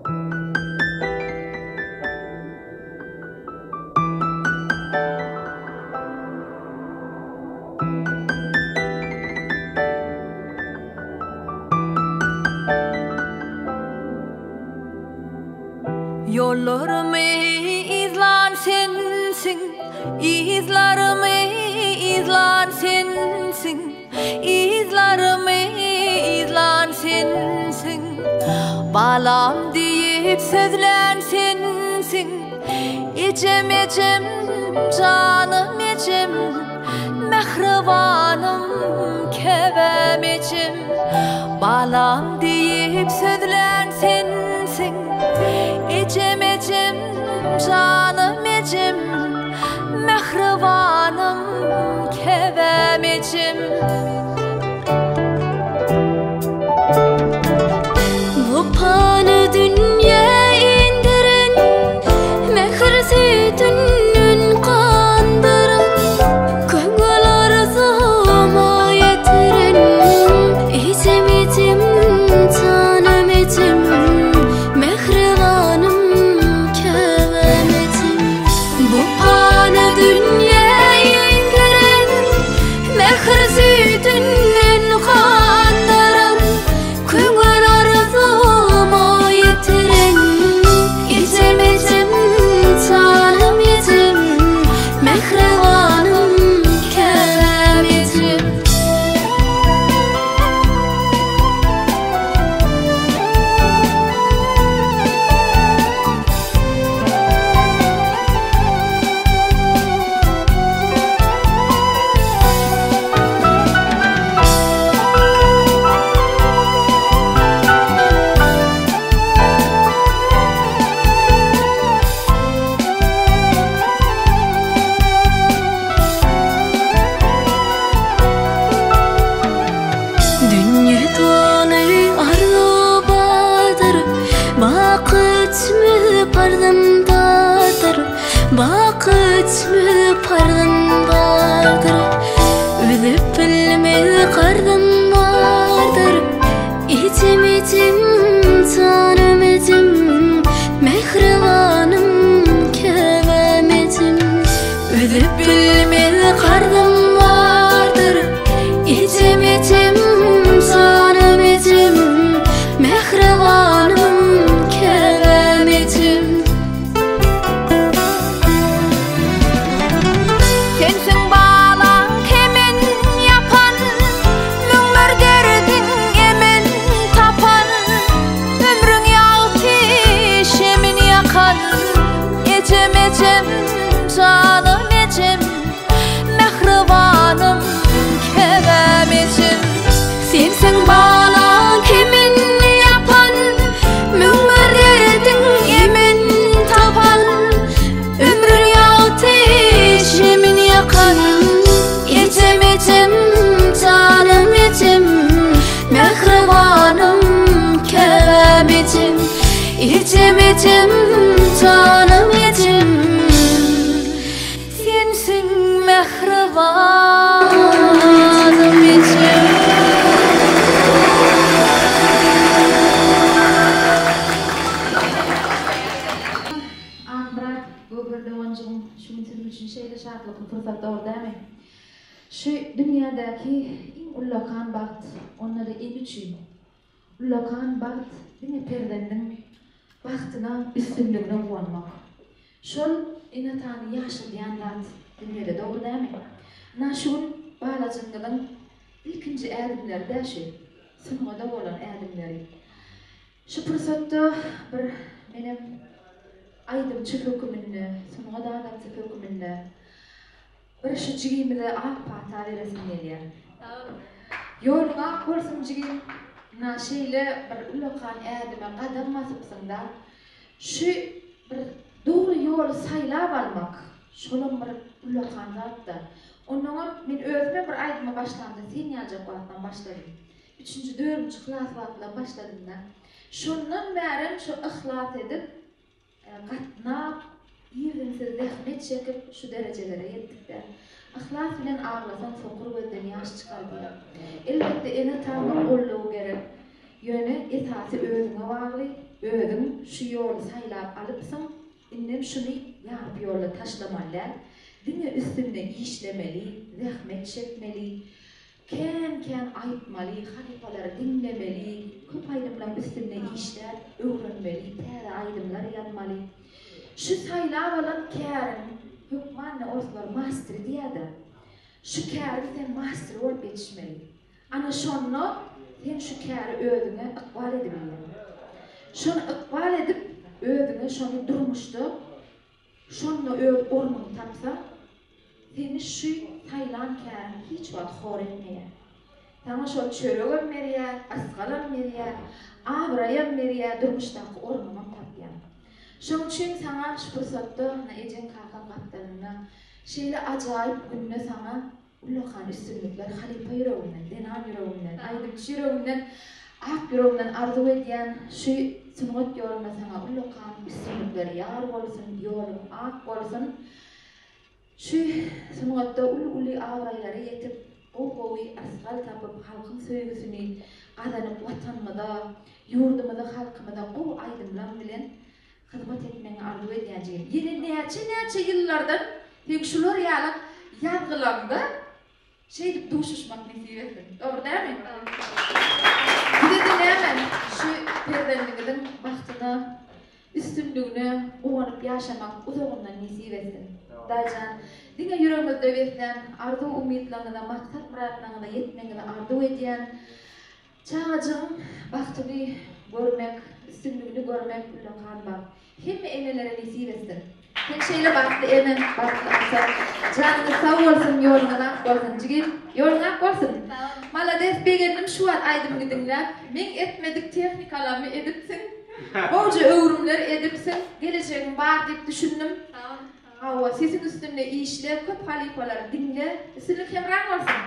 Ýollarymy yzlan sensiň, Yzlarymy yzlan sensiň, Yzlarymy yzlan sensiň. Balam diýip sözlän sensiň, Ejem, ejem, janym ejem, Mähribanym, käbäm ejem. Balam diýip sözlän sensiň, Ejem, ejem, janym ejem, Mähribanym, käbäm ejem. Bu pany dünýä indiren, Mähir süýdünden gandyran, Köňül arzuwyma ýetiren, Ejem, ejem, janym ejem, Mähribanym, käbäm ejem. Bu pany dünýä indiren, Mähir süýdünden gandyran, Köňül arzuwyma ýetiren, Ejem, ejem, janym ejem, Mähribanym, käbäm ejem. Dünýe doly arzuw bardyr, Baky öçmez parzym bardyr, Baky öçmez parzym bardyr, Üzüp bilmez karzym bardyr, Ejem, ejem, janym ejem, Mähribanym, käbäm ejem. Üzüp bilmez karzym bardyr, Ejem, ejem, janym ejem, Mähribanym, käbäm ejem. Sensiň balaň kemin ýapan, Müňler derdiň emin tapan, Ömrüň ýagty şemin ýakan, Ejem, ejem, janym ejem, Mähribanym, käbäm ejem. Sensiň balaň kemin ýapan, 1001 derdiň emin tapan, Ömrüň ýagty şemin ýakan, Ejem, ejem, janym ejem, Mähribanym, käbäm ejem. Ejem, ejem, janym ejem, Sensiň mähribanym ejem. Akmyrat, Göwher doganjygym, şu gün siziň üçin şeýle şatlykly pursat dogry dälmi? Şu dünýädäki iň ullakan bagt, onda-da ene üçin. Ullakan bagt diňe perzendiň bagtyna, üstünligine guwanmak. Şol ene-atany ýaşadýan zat dünýede dogry dälmi? Ynha şu gün balajygyňyzyň ilkinji ädimleri-dä şu, sungata bolan ädimleri. Şu pursatda bir menem aýdymçy höküminde, sungat adamsy höküminde bir şu jigimize ak pata beresim gelýär. Ýoluň ak bolsun jigim, ynha şeýle bir ullakan ädime gadam basypsyňda, şu bir dogry ýoly saýlap almak, şolam bir ullakan zatda. Onnoňam men özümem bir aýdyma başlamda sen ýaljak wagtdan başladym. Üçünji, dördünji klas wagtlam başladym-da. Şondan bärem şu yhlas edip, gatnap, irginsiz zähmet çekip şu derejelere ýetdik-dä. Yhlas bilen aglasaň sokur gözden ýaş çykar diýýär. Elbetde ene-atanyň goldawy gerek. Ýöne esasy özüňe bagly, özüň şu ýoly saýlap alypsyň, indem şuny ýarpy ýolda taşlamaly däl. Diňe üstünde işlemeli, zähmet çekmeli, kän-kän aýtmaly, halypalary diňlemeli, köp aýdymlaryň üstünde işläp öwrenmeli, täze aýdymlar ýazmaly. Şu saýlap alan käriň hökman-da orslar masteri diýýär-de. Şu käriň sen masteri bolup ýetişmeli. Ana şonda sen şu käri özüňe ykbal edibilýäň. Şony ykbal edip, özüňe şony durmuşda şonda öz ornuňy tapsaň, seni şu saýlan käriň hiç wagt hor etmeýär. Saňa şol çöregem berýär, yrsgalam berýär, abraýam berýär, durmuşdaky ornuňam tapýaň. Şoň üçin saňa şu pursatda, ejeň-kakaň gapdalynda şeýle ajaýyp günde saňa Ullakan üstünlikler halypa ýüreginden, zenan ýüreginden, aýdymçy ýüreginden, ak ýüregimden arzuw edýän şu sungat ýolunda saňa ullakan üstünlikler ýar bolsun, ýoluň ak bolsun. Şu sungatda uly-uly abraýlara ýetip, gowy-gowy yrsgal tapyp, halkyň söýgüsini gazanyp Watanymyza, ýurdumyza, halkymyza gowy aýdymlaň bilen Hyzmat etmegiňi arzuw edýän jigim. Ýene näçe-näçe ýyllardan seň şular ýaly ýazgylaňda şeýdip duşuşmak nesip etsin. Dogry dälmi? Bize-de näme, şu perzendiňiziň bagtyna, üstünligine guwanyp ýaşamak uzagyndan nesip etsin. Hudaýjan, diňe ýüregiňizde beslän arzuw-umytlaryňyza, maksat-myratlaryňyza ýetmegiňizi arzuw edýän. Çagajygyň bagtyny görmek, üstünligini görmek ullakan bagt. Hemme enelere nesip etsin. Sen şeýle bagtly ene, bagtly ata. Janyňyz sag bolsun, ýoluňyz ak bolsun jigim. Ýoluň ak bolsun. Malades begendim şu wagt aýdymyňy diňläp. Meň etmedik tehnikalamy edipsiň. Gowja öwrümler edipsiň. Gelejegiň bar diýip düşündim. Hawa, sesiň üstünde işle, köp halypalary diňle. Üstünlik hemraň bolsun.